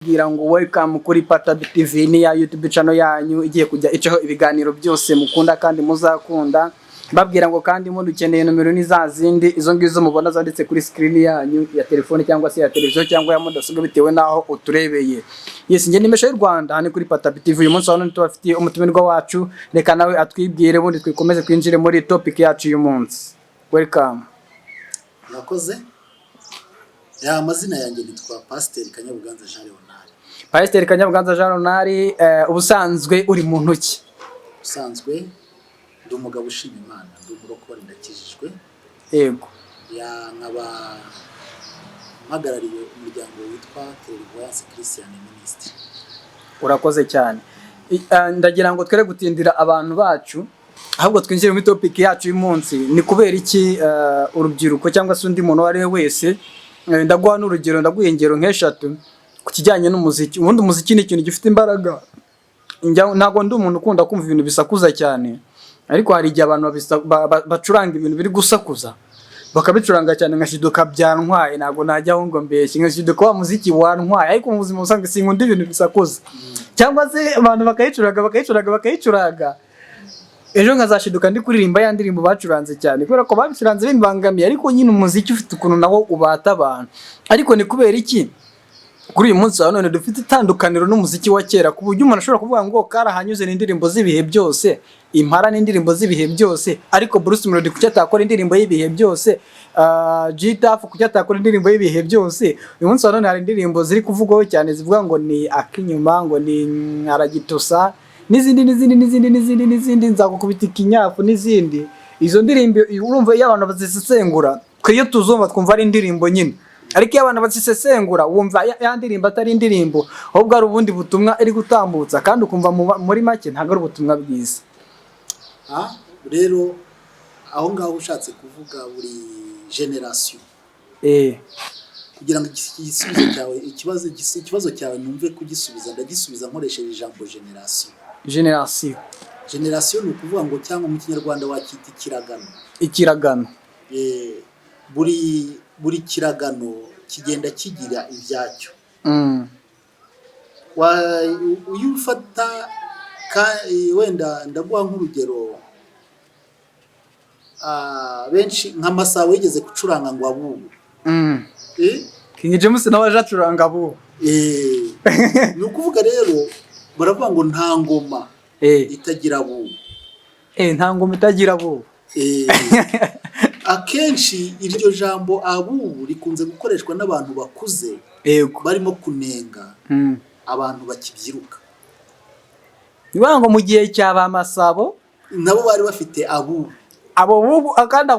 Mbabwira ngo welcome kuri Patabi TV, ni ya YouTube channel yanyu igiye kujya icaho ibiganiro byose mukunda kandi muzakunda. Mbabwira ngo kandi mudukeneye, nomero ni za zindi, izo ngizo mubona zanditse kuri screen yanyu ya telefone cyangwa se ya televiziyo cyangwa ya mudasobwa, bitewe n'aho uturebeye. Yes, njye nimesha y'u Rwanda, hano kuri Patabi TV. Uyu munsi wa none tubafitiye umutumirwa wacu, reka nawe atwibwire, ubundi twikomeze twinjire muri topic yacu y'uyu munsi. Welcome. Murakoze. Ya, amazina yanjye nitwa Pasiteri Kanyabuganza Jean Leonard. Pasiteri Kanyabuganza Jean Leonard, ubusanzwe uri mu ntoki? Usanzwe ndi umugabo ushima Imana, ndi umurokore, ndakijijwe. Ya, nkaba mpagarariye umuryango witwa Clairvoyance Christian Ministry. Urakoze cyane. Ndagira ngo twere gutindira abantu bacu, ahubwo twinjire muri topic yacu y'umunsi. Ni kubera iki urubyiruko cyangwa se undi muntu uwo ari we wese, ndaguha n'urugero, ndaguha ingero nk'eshatu ku kijyanye n'umuziki. Ubundi umuziki ni ikintu gifite imbaraga. Ntabwo ndi umuntu ukunda kumva ibintu bisakuza cyane, ariko hari igihe abantu bacuranga ibintu biri gusakuza, bakabicuranga cyane, nkashiduka byantwaye. Ntabwo najyaho ngo mbeshye, nkashiduka wa muziki wantwaye. Ariko mu buzima busanzwe sinkunda ibintu bisakuza, cyangwa se abantu bakayicuranga, bakayicuranga, bakayicuranga, ejo nkazashiduka ndi kuririmba ya ndirimbo bacuranze cyane, kubera ko babicuranze bimbangamiye. Ariko nyine umuziki ufite ukuntu nawo ubata abantu. Ariko ni kubera iki kuri uyu munsi wa none dufite itandukaniro n'umuziki wa kera, ku buryo umuntu ashobora kuvuga ngo Karahanyuze ni indirimbo z'ibihe byose, Impara ni indirimbo z'ibihe byose, ariko Bruce Melody kuki atakora indirimbo y'ibihe byose? G-Taff kuki atakora indirimbo y'ibihe byose? Uyu munsi wa none hari indirimbo ziri kuvugwaho cyane zivuga ngo ni Akinyuma, ngo ni Aragitosa, n'izindi n'izindi n'izindi n'izindi n'izindi, Nzagukubita Ikinyafu n'izindi. Izo ndirimbo urumva iyo abantu bazisesengura, twe iyo tuzumva twumva ari indirimbo nyine, ariko iyo abantu bazisesengura wumva ya ndirimbo atari indirimbo, ahubwo ari ubundi butumwa iri gutambutsa, kandi ukumva muri make ntabwo ari ubutumwa bwiza. Ah, rero aho ngaho ushatse kuvuga buri generation. Kugira ngo igisubizo cyawe, ikibazo cyawe numve kugisubiza, ndagisubiza nkoresheje ijambo generation. Generation. Generation ni ukuvuga ngo, cyangwa mu Kinyarwanda wakita ikiragano. Ikiragano. Buri kiragano kigenda kigira ibyacyo. Iyo ufata wenda ndaguha nk'urugero, benshi nka Masabo yigeze gucuranga ngo abubu. King James nawe aje acuranga abubu. Ni ukuvuga rero baravuga ngo nta ngoma itagira abubu. Nta ngoma itagira abubu. Akenshi iryo jambo abubu rikunze gukoreshwa n'abantu bakuze barimo kunenga abantu bakibyiruka. Ni ukuvuga ngo mu gihe cya ba Masabo nabo bari bafite abubu. Abo bubu kandi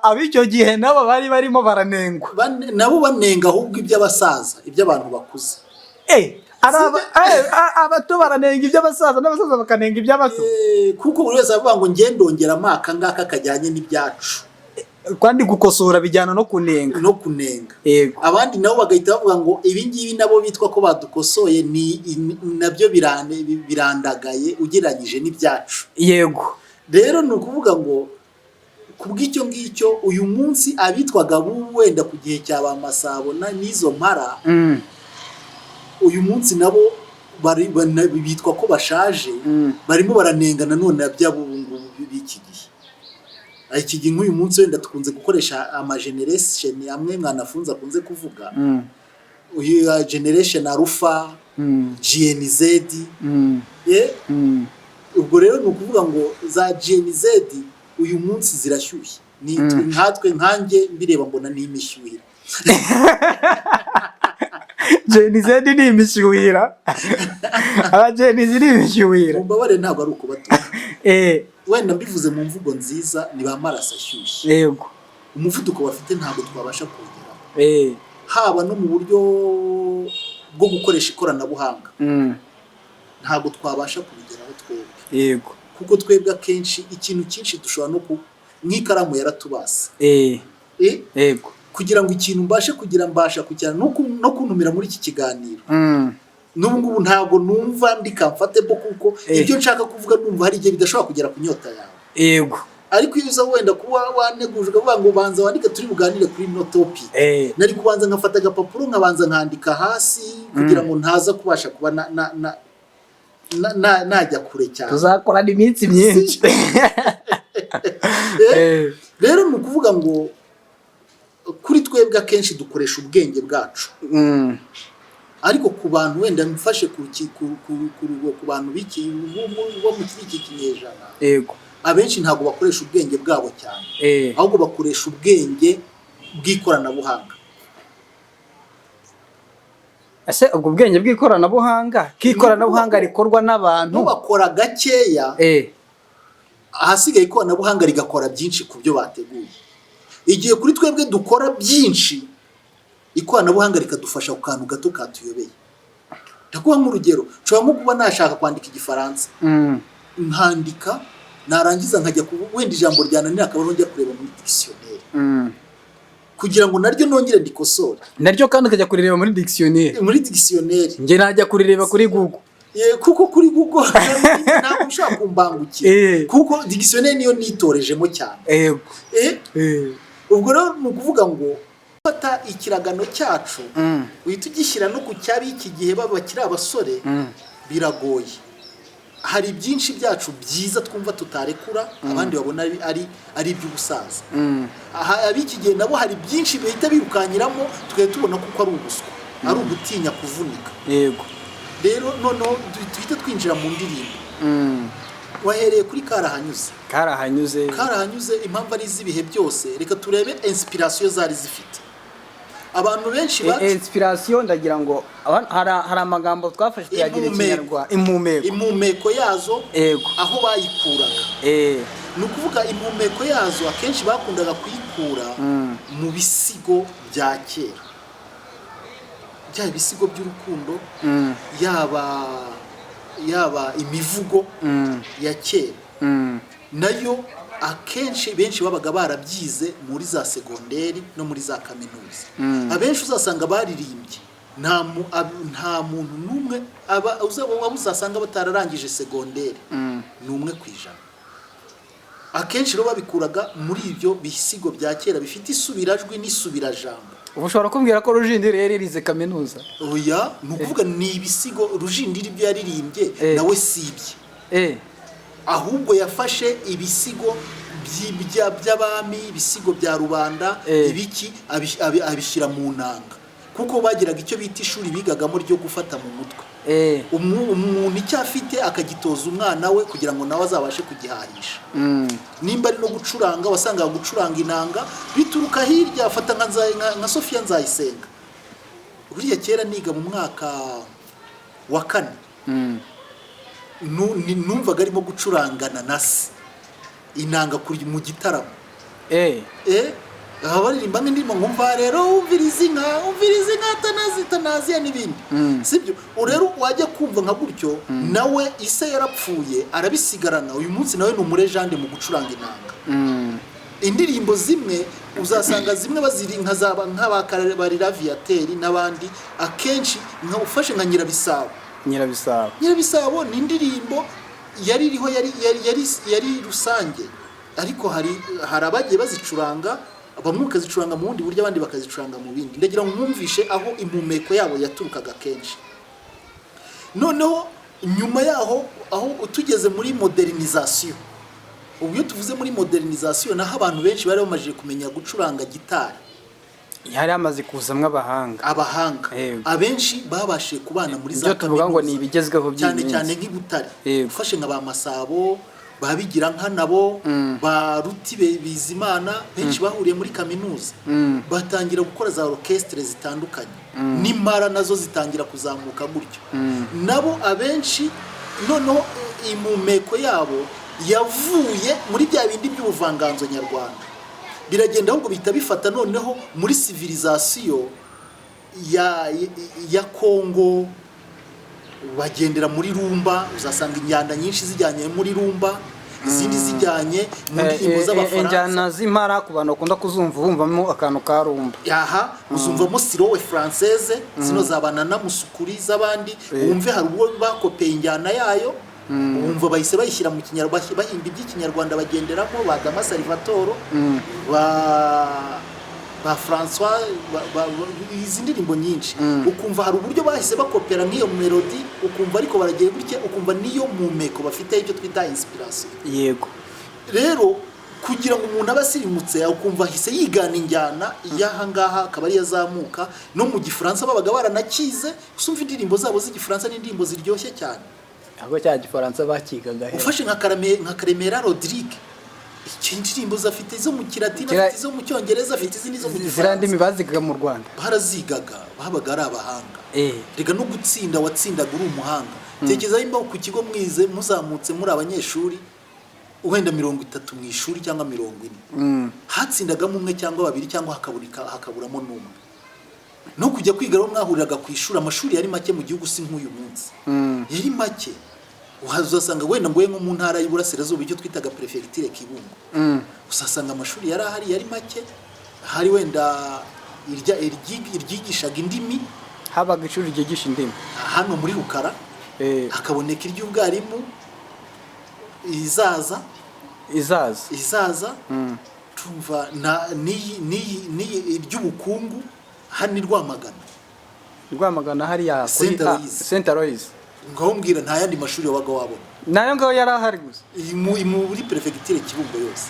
ab'icyo gihe nabo bari barimo baranengwa. Nabo banenga ahubwo iby'abasaza, iby'abantu bakuze. Ari abato baranenga iby'abasaza, n'abasaza bakanenga iby'abato. Kuko buri wese avuga ngo njye ndongeramo aka ngaka kajyanye n'ibyacu. Kandi gukosora bijyana no kunenga. No kunenga. Abandi nabo bagahita bavuga ngo ibi ngibi nabo bitwa ko badukosoye ni nabyo birandagaye ugereranyije n'ibyacu. Rero ni ukuvuga ngo ku bw'icyo ngicyo, uyu munsi abitwaga abubu wenda ku gihe cya ba Masabo n'izo mpara, uyu munsi nabo bitwa ko bashaje, barimo baranenga nanone by'abubu ngubu b'iki gihe. Iki gihe nk'uyu munsi wenda dukunze gukoresha amageneration amwe mwanafunze akunze kuvuga, uyu generation alpha, Gen Z. Ubwo rero ni ukuvuga ngo za Gen Z uyu munsi zirashyushye, ni nkatwe, nkanjye mbireba mbona ni imishyuhira. Gen Z ni imishyuhira, aba Gen Z ni imishyuhira. Mubabare, ntabwo ari ukubatuka. Wenda mbivuze mu mvugo nziza, ni ba maraso ashyushye. Umuvuduko bafite ntabwo twabasha kuwugeraho, haba no mu buryo bwo gukoresha ikoranabuhanga, ntabwo twabasha kubigeraho twebwe, kuko twebwe akenshi ikintu cyinshi dushobora no ku nk'ikaramu yaratubase. Kugira ngo ikintu mbashe kugira, mbasha kujyana no kuntumira muri iki kiganiro, n'ubu ngubu ntabwo numva ndi comfortable, kuko ibyo nshaka kuvuga numva hari igihe bidashobora kugera ku nyota yawe. Ariko iyo uza wenda kuba waneguje ukavuga ngo banza wandike, turi buganire kuri ino topic, nari kubanza nkafata agapapuro, nkabanza nkandika hasi kugira ngo ntaza kubasha kuba najya kure cyane. Tuzakorana iminsi myinshi. Rero ni ukuvuga ngo kuri twebwe akenshi dukoresha ubwenge bwacu, ariko ku bantu wenda mfashe ku ki- ku- ku- ku- ku bantu b'iki bo muri iki kinyejana, abenshi ntabwo bakoresha ubwenge bwabo cyane, ahubwo bakoresha ubwenge bw'ikoranabuhanga. Ese ubwo bwenge bw'ikoranabuhanga, k'ikoranabuhanga rikorwa n'abantu? Bo bakora gakeya, ahasigaye ikoranabuhanga rigakora byinshi ku byo bateguye. Igihe kuri twebwe dukora byinshi, ikoranabuhanga rikadufasha ku kantu gato katuyobeye. Ndakuha nk'urugero: nshobora nko kuba nashaka kwandika Igifaransa, nkandika, narangiza nkajya ku wenda ijambo ryananira, akaba ariho njya kureba muri dictionnaire kugira ngo naryo nongere ndikosore. Naryo kandi ukajya kurireba muri dictionnaire? Muri dictionnaire. Njye najya kurireba kuri Google. Ye, kuko kuri Google ntabwo ushobora kumbangukira, kuko dictionnaire niyo nitorejemo cyane. Ubwo rero ni ukuvuga ngo fata ikiragano cyacu, uhita ugishyira no ku cy'ab'iki gihe baba bakiri abasore, biragoye. Hari byinshi byacu byiza twumva tutarekura, abandi babona ari iby'ubusaza. Aha ab'iki gihe nabo hari byinshi bahita birukanyiramo, tugahita tubona kuko ari ubuswa, ari ugutinya kuvunika. Rero noneho duhite twinjira mu ndirimbo. Wahereye kuri Karahanyuze. Karahanyuze. Karahanyuze, impamvu ari iz'ibihe byose, reka turebe inspiration zari zifite. Abantu benshi Inspiration, ndagira ngo hari amagambo twafashe tuyagira Impumeko. Ikinyarwanda, impumeko. Impumeko yazo, aho bayikuraga, ni ukuvuga impumeko yazo akenshi bakundaga kuyikura mu bisigo bya kera, byaba ibisigo by'urukundo, yaba imivugo ya kera, nayo akenshi benshi babaga barabyize muri za segonderi no muri za kaminuza. Abenshi uzasanga baririmbye, nta muntu n'umwe abo uzasanga batararangije segonderi, ni 1%. Akenshi rero babikuraga muri ibyo bisigo bya kera bifite isubirajwi n'isubirajambo. Ubu ushobora kumbwira ko Rujindiri yari yarize kaminuza? Oya, ni ukuvuga ni ibisigo. Rujindiri ibyo yaririmbye nawe si ibye, ahubwo yafashe ibisigo by'abami, ibisigo bya rubanda, ibiki, abishyira mu nanga, kuko bagiraga icyo bita ishuri bigagamo ryo gufata mu mutwe. Umuntu icyo afite akagitoza umwana we kugira ngo nawe azabashe kugihahisha. Nimba ari no gucuranga, wasangaga gucuranga inanga bituruka hirya. Afata nka Sofiya Nzayisenga. Buriya kera niga mu mwaka wa kane, numvaga arimo gucurangana na se inanga kuri mu gitaramo. Aha baririmba nk'indirimbo, nkumva rero wumviriza inka, wumviriza inka, tanazi tanaziya n'ibindi. Sibyo? Rero wajya kumva nka gutyo, nawe ise yarapfuye arabisigarana. Uyu munsi nawe ni umu legend mu gucuranga inanga. Indirimbo zimwe uzasanga zimwe baziri nka zaba nk'aba Viateur n'abandi, akenshi nka ufashe nka Nyirabisabo. Nyirabisabo. Nyirabisabo ni indirimbo yari iriho, yari rusange, ariko hari abagiye bazicuranga, bamwe bakazicuranga mu bundi buryo, abandi bakazicuranga mu bindi. Ndagira ngo mwumvishe aho impumeko yabo yaturukaga kenshi. Noneho nyuma yaho, aho tugeze muri modernisation, ubu iyo tuvuze muri modernisation, naho abantu benshi bari bamaze kumenya gucuranga gitari. Yari yamaze kuzamwo abahanga. Abahanga. Abenshi babashije kubana muri za Ibyo tuvuga ngo ni kaminuza. ibigezweho by'iyi Cyane minsi. cyane nk'i Butare. Ufashe nka ba Masabo, ba Bigira nka nabo, ba Ruti Bizimana, benshi bahuriye muri kaminuza, batangira gukora za orchestre zitandukanye, n'impara nazo zitangira kuzamuka gutyo. Nabo abenshi noneho impumeko yabo yavuye muri bya bindi by'ubuvanganzo nyarwanda, biragenda ahubwo bihita bifata noneho muri civilisation ya Kongo, bagendera muri rumba. Uzasanga injyana nyinshi zijyanye muri rumba, izindi zijyanye mu ndirimbo z'Abafaransa. Injyana z'impara, ku bantu bakunda kuzumva, bumvamo akantu ka rumba. Aha uzumvamo slow française, zino za banana musukuri z'abandi, wumve hari ubwo bakopeye injyana yayo. Wumva bahise bayishyira mu Kinyarwanda, bahimba iby'Ikinyarwanda, bagenderamo ba Dama Salvatore, ba François, izi ndirimbo nyinshi, ukumva hari uburyo bahise bakopera nk'iyo melody, ukumva ariko baragiye gutya, ukumva niyo mpumeko bafite, icyo twita inspiration. Rero kugira ngo umuntu abe asirimutse, ukumva ahise yigana injyana y'aha ngaha, akaba ariyo azamuka. No mu Gifaransa babaga baranakize. Usumva indirimbo zabo z'Igifaransa n'indirimbo ziryoshye cyane. Ahubwo cya Gifaransa bakigaga he? Ufashe nka Karemera Rodrigue, icyo indirimbo ze afite izo mu Kilatini, afite izo mu Cyongereza, afite izindi zo mu Ziriya Gifaransa. ndimi bazigaga mu Rwanda? Barazigaga, babaga ari abahanga. Rega no gutsinda watsindaga uri umuhanga. Tekereza nimba ku kigo mwize, muzamutse muri abanyeshuri wenda 30 mu ishuri cyangwa 40, hatsindagamo umwe cyangwa babiri, cyangwa hakaburamo n'umwe. No kujya kwiga rero mwahuriraga ku ishuri. Amashuri yari make mu gihugu, si nk'uyu munsi. Yari make. Uzasanga wenda ngo nko mu Ntara y'Iburasirazuba, icyo twitaga perefegiture Kibungo, uzasanga amashuri yari ahari yari make. Hari wenda iryigishaga indimi. Habaga ishuri ryigisha indimi? Hano muri Rukara. Hakaboneka iry'ubwarimu izaza. Izaza. Izaza. Tumva na n'iyi iry'ubukungu hano i Rwamagana. Rwamagana hariya kuri Saint Aloys. Saint Aloys. Ngaho mbwira, nta yandi mashuri wabaga wabona. Nayo ngaho yari ahari gusa? Iyi muri perefegiture Kibungo yose.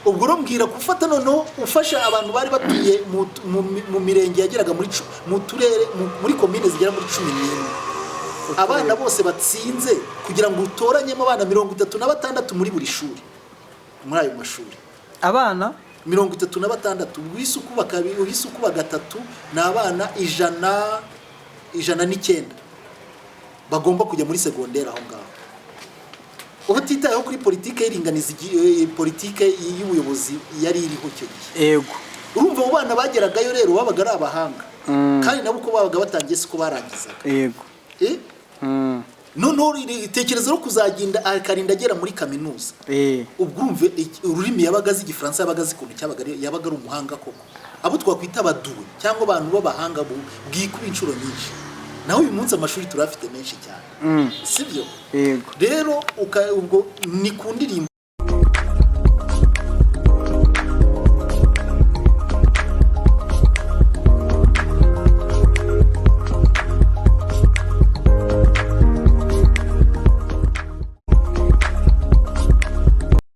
Ubwo rero mbwira gufata noneho ufasha abantu bari batuye mu mirenge yageraga mu turere, muri komine zigera muri 11, abana bose batsinze, kugira ngo utoranyemo abana 36 muri buri shuri, muri ayo mashuri. Abana 36, uhise ukuba kabiri, uhise ukuba gatatu, ni abana 109 bagomba kujya muri segonderi aho ngaho, utitayeho kuri politike y'iringaniza, politike y'ubuyobozi yari iriho icyo gihe. Urumva abo bana bageragayo rero babaga ari abahanga, kandi nabo uko babaga batangiye siko barangizaga. Eh? Noneho tekereza no kuzagenda akarinda agera muri kaminuza. Ubwo urumve ururimi yabaga azi, Igifaransa yabaga azi ukuntu cyabaga yabaga ari umuhanga koko, abo twakwita abaduwe cyangwa abantu b'abahanga bwikuba inshuro nyinshi. Naho uyu munsi amashuri turafite menshi cyane, sibyo? Yego. Rero ubwo ni ku ndirimbo.